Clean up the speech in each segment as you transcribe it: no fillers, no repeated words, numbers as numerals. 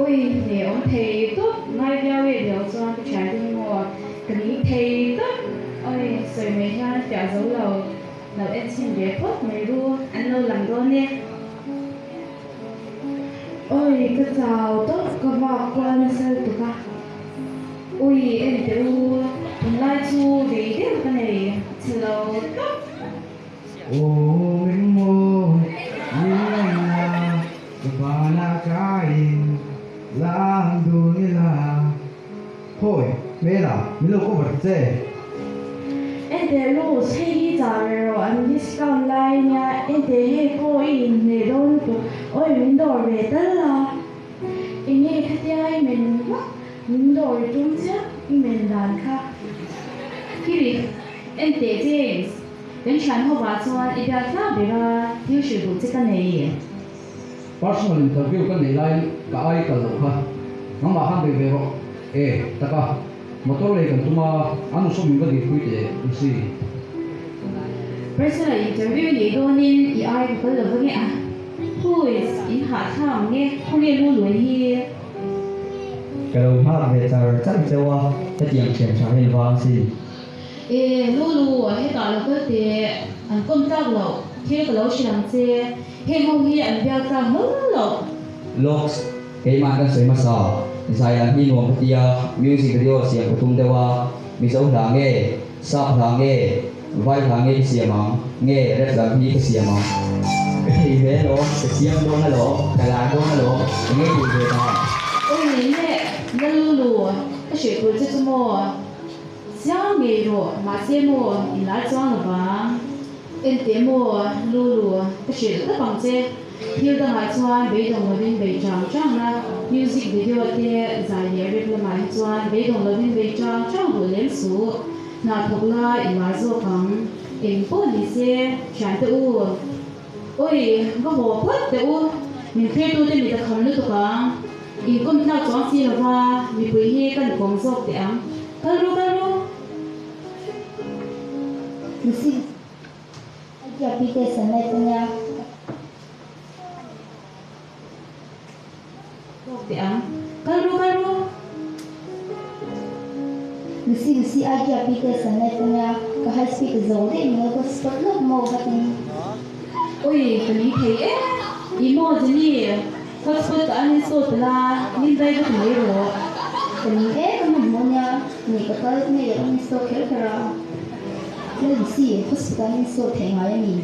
Ui hne awm thei tawp ngai viau e viau chuan ka thian te hi maw ka ning thei tawp. Oi sawi mai hian a fiah zo lo. Lo en chhin ve phawt mai ru an lo lang dawn e. Oi ka chau tawp ka vak kual nasa lutuk a. Ui en teh u tunlai chu vei deuh ka nei chhe lo tawp. Aw mengmawi min ngaina ka vanah kaiin lang dun ila. Khawi hmela min lo cover ta che. Enteh Rose hei hi chah ve rawh an discount lai ania enteh hei pawh i inhmeh dawn lutuk awi min dawr ve tal la. Enge khatia i men vak min dawr i tum chiah i men dan kha. Kiri enteh James Kan thian hovah chuan i biak hla ber a, thil hrilh duh che ka nei. Personal interview ka neih laiin ka ai kal loh kha. Nangmah khan bei ve rawh. E, taka. Motor lei kan tum a, an u sawm in va dirpui teh Lucy. Personal interview nei dawnin i ai ka kal lo va nge a? Huiss, in hahthlak ang nge, khawnge lu lui hi? Ka lo nghak ve char char cheu a, hetiang thian tha hei vang sin. E, Lulu, hetah lo kal teh, an kawm tlak loh, thil ka lo hrilh ang che, heng ho hi an biak tlak hlawl loh. Lawks, keimah kan sawi hmasa, zai lam hi nuam ka tia, music video siam ka tum deuh a, Mizo hla nge, Sap hla nge, Vai hla nge ka siam ang, nge rap lam hi ka siam ang. Ka thei ve alawm, ka siam dawn alawm, ka lar dawn alawm, enge tih ve ta? Ui, le, Lalulu, ka hrilh tur che chu maw? Chiang ngei rawh, mahse maw i lar chuang lo vang. Enteh maw, Lulu, ka hrilh tawp ang che. Thil dangah chuan beidawng lovin bei chang chang la, music video te zai leh rap lamah hi chuan beidawng lovin bei chang chang duh lem suh. Hna thawk la i lar zawk ang. Eng pawh ni se, thiante u. Oi, va haw phawt teh u. Min thirtute mit a kham lutuk ang. Inkawm tlak chuang si lova, mipui hi kan kawm zawk teh ang. Kal ru, kal ru. Lucy, Idea pi te san lai chu nia. Zawk teh ang. Kal ru, kal ru. Lucy, Lucy, Idea pi te san lai chu nia. Ka high speed zo daih maw, ka spot lawk maw ka ti. Ui, ka ning thei e. I maw Jenny? Hotspot ka uninstall ta la, min dai va ti mai rawh. Ka ning e, ka hmanhmawh nia, ni ka kal nge i uninstall kher kher a? Lal Lucy, hotspot a uninstall theih ngai a mi?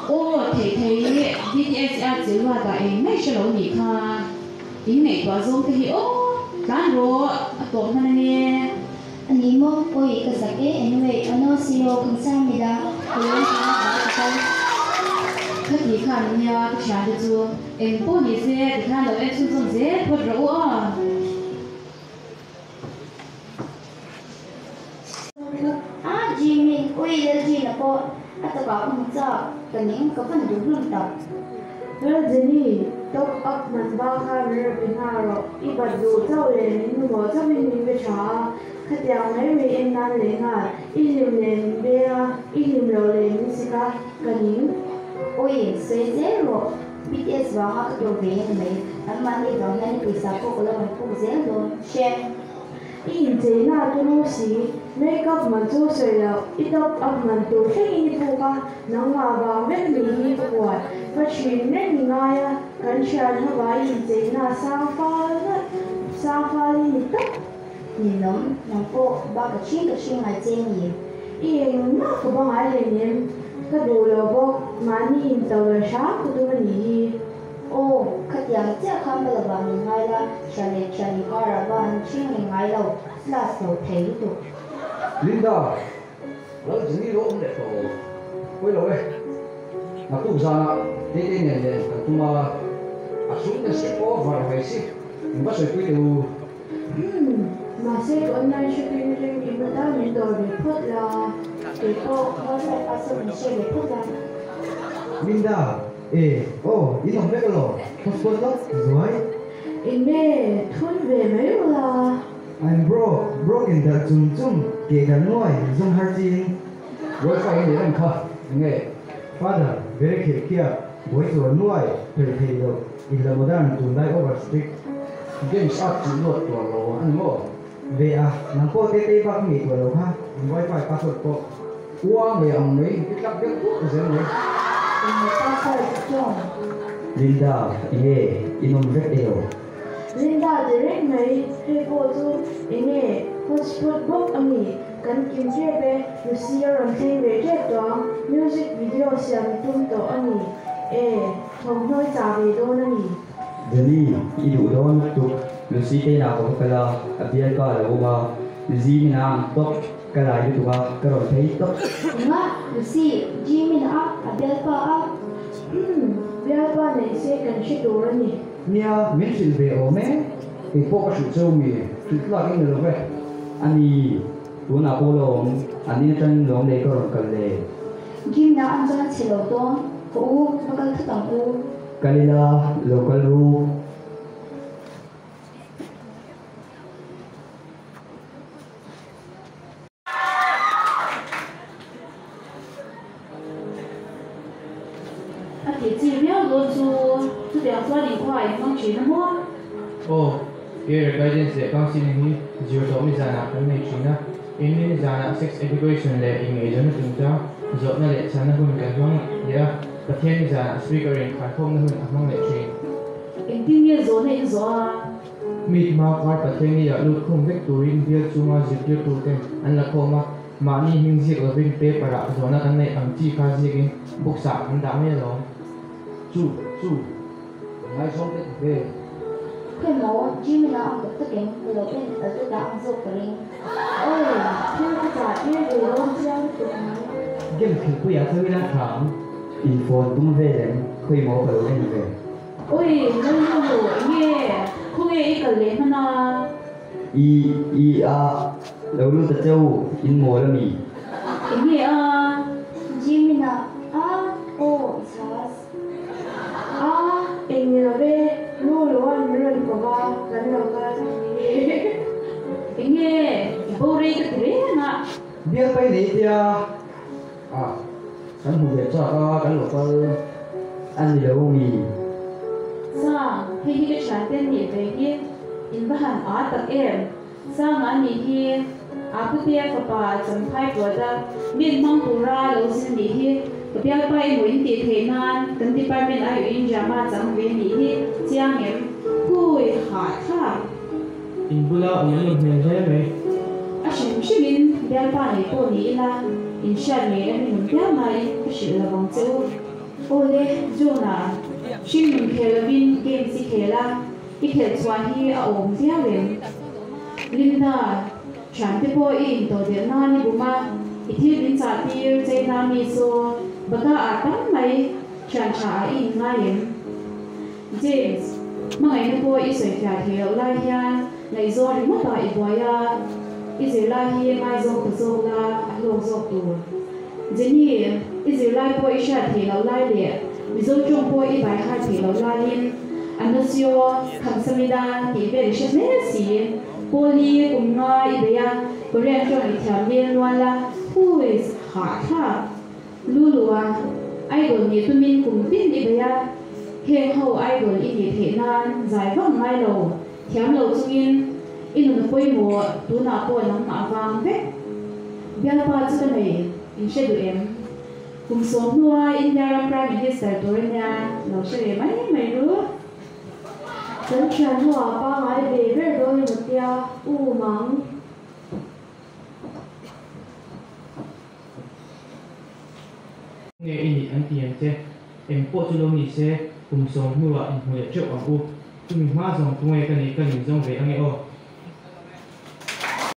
Aw, theih thei, BTS i at chil ruat ah eng mai hre lo nih kha. In ngaihtuah zawng te hi aw, tlan rawh, a tawp hman a nge. A ni maw? Awi, ka zak e, anyway, ano silo, kan sang mi la, ka lawm ta a, vai ka kal. Khati khan nia ka thiante chu eng pawh ni se tikhan lo en chhunzawm zel phawt rawh u aw. A Jimin, ui Lalgina pawh a takah ka hmu chak, ka ning ka van duh hlawm tak. Laljeni, top up man ba kha min rawn pe hna rawh, i bat duh chauh leh min hmu mawh chauhin min be tha a, khatiang mai mai en nan leh nghal, i hlim leh min beng a, i hlim loh leh min sik a, ka ning. Ui, sawi zel rawh, BTS vanga ka tur ve em mai, anmahni vang hian i pawisa pawh ka lo rawn puk zel dawn, hrem. I incheina a turu si, make up man chu sawi loh, i top up man tur thlengin i puk a, nangmah vang vek ni hi ka buai. Va thin reng i ngai a, kan thian ho ah i incheina a sang fal nalh, sang fal hi ni tak. Ninawm, nang pawh ba ka chhing ka chhing ngai che ni. I engmah ka ba ngai hleinem, ka duh lo bawk, mahni into la hram ka tum a nih hi. Aw, khatiang chiah khan ka lovah min ngai la, thian leh thian inkarah va an chhing reng ngai lo, class lo thei lutuk. Linda, Lal Jenny lo awm leh tawh. Pawi lo e, naktuk zanah Tete nen len kan tum a, a chhung ten step over mai si, min va sawipui teh u. Umm, mahse ka online shopping atangin i hma tal min dawr ve phawt la, keipawh WhatsApp ah sawn min share ve phawt la. Linda, E, aw, in awm vek alaw? Hotspot lawk zuai. Enge, thun ve mai rawh la. I'm broke, broken darh chum chum, keh darh nuai, zum har chin. Wifi i nei reng kha, enge? Father, bere khirh khiak, buai chuan nuai, phel thei loh, in la modern tunlai over strict. Games a chi luat tur lo ani maw? Ve a, nang pawh Tetei bak i ngaihtuah lo kha, in wifi password pawh. Ua ngei ang mai, i tlak deuh duah zel mai. Eng password chuan? Linda, enge i nawm vek elo? Linda ti reng mai, hei pawh chu enge hotspot bawk a ni, kan kim tep e, Lucy a rawn thleng ve tep tawh ang, music video siam i tum tawh a ni e, thawmhnaw i chah ve dawn a ni. Jenny, i duh dawn lutuk, Lucy te inah ka va kal a, a bialpa a lo awm a, Jimin a ang tawp, ka lai lutuk a, ka rawn phei tawp. Enga, Lucy, Jimin a, a bialpa a? Umm, bialpa nei se kan hre tur a ni. Nia, min hrilh ve awm e. Kei pawh ka hrilh cheu mi, hrilh tlak in ni lo ve. A ni, tunah pawh la awm, an in atangin lawm lei ka rawn kal le. Jimin a an chuan a chhe lo dawn, ka u, va kal thut ang u. Kal ila, lo kal ru. A tih chi viau dawn chu chutiang chuan inkhua a inhmang thin a maw? Aw, Career Guidance leh Counselling hi zir tawh mi zanah kan nei thin a, Inrin zanah Sex Education leh inngaihzawnna chungchang zawhna leh chhanna hun kan hmang leh a, Pathianni zanah Speaker in kharkhawmna hun a hmang leh thin. Engtin nge zawhna in zawh a? Meet hma kar Pathianni ah lut khum vek turin bial chunga zirtirtu ten an la khawm a, mahni hming ziak lovin paper ah zawhna kan neih ang chi kha ziakin box ah kan dah mai alawm. Chu, chu, ngaizawng te ti ve. Khawi maw, Jimin a ang tak tak em, ka lo en al te ta ang zawk ka ring. Oi, thil ka chah tir ve dawn chiang lutuk mai. Game thilpui ah chuan ila tha ang. In phone tum vel em, khawi maw ka lo en ve. Oi, Lalnu, enge khawnge i kal leh hman a? I, i, a, lo lut ta cheu, in mawl a mi? Enge a? Jimin-a, a, aw, i chhas. A, eng ni lo ve, nu Loan min rawn ko va, kan lo kal. Enge, i bo rei ka ti reng a. Bial pai nei tia. A, kan hmu ve chak a, kan lo kal. A ni lo mi. Sang, hei hi ka thian te nih ve hi, in va han aa tak em. Sang a nih hi, a putea fapa Champhai product min hmang tura lo zin nih hi, ka bialpa emaw in tih theih nan kan department aiawhin drama chang ve nih hi chiang em? Hui hah thlak. In bula awm an awm hmel hle mai. A hrim hrimin bialpa nei pawh ni ila, in hriat ngei a rinawm piang naiin ka hrilh lo vang che u. Awle, Jona, hringnun khel lovin games i khel a, i khelh chhuah hi a awm viau em? Linda, thiante pawh i intodelh nan i bum a, i thil min chah tir China mi saw baka ah tam mai thian tha ah i inngai em? James, hmangaihna pawh i sawifiah thei loh lai hian ngaihzawn ringawt ah i buai a, i zirlai hi ngaizawng ta zawk la a hlawk zawk tur. Jenny, i zirlai pawh i hriat theih loh lai leh Mizo tawng pawh i bai har theih loh laiin Anasio, Khamsamida tih vel i hre hle si. Pawli kum nga i bei a, Korean tawng i thiam nel nual a, huiss, hahthlak. Lulu a, Idol nih tumin kum tin i bei a, heng ho Idol i nih theih nan zai vang ngai lo, thiam lo chungin i nun a pawimawh, tunah pawh nangmah vang vek. Bialpa chu ka nei, in hre duh em? Kum sawm hnua India ram Prime Minister tur a nia, lo hre ve mai mai ru. Kan thian hnuah pangai ve ber dawn emaw tia, U Mang. Nge i nih an ti ang che? Eng pawh chu lo ni se, kum sawm hnuah inhmu leh teuh ang u. Chumi hma zawng tunge ka nih ka nin zawng ve ange aw.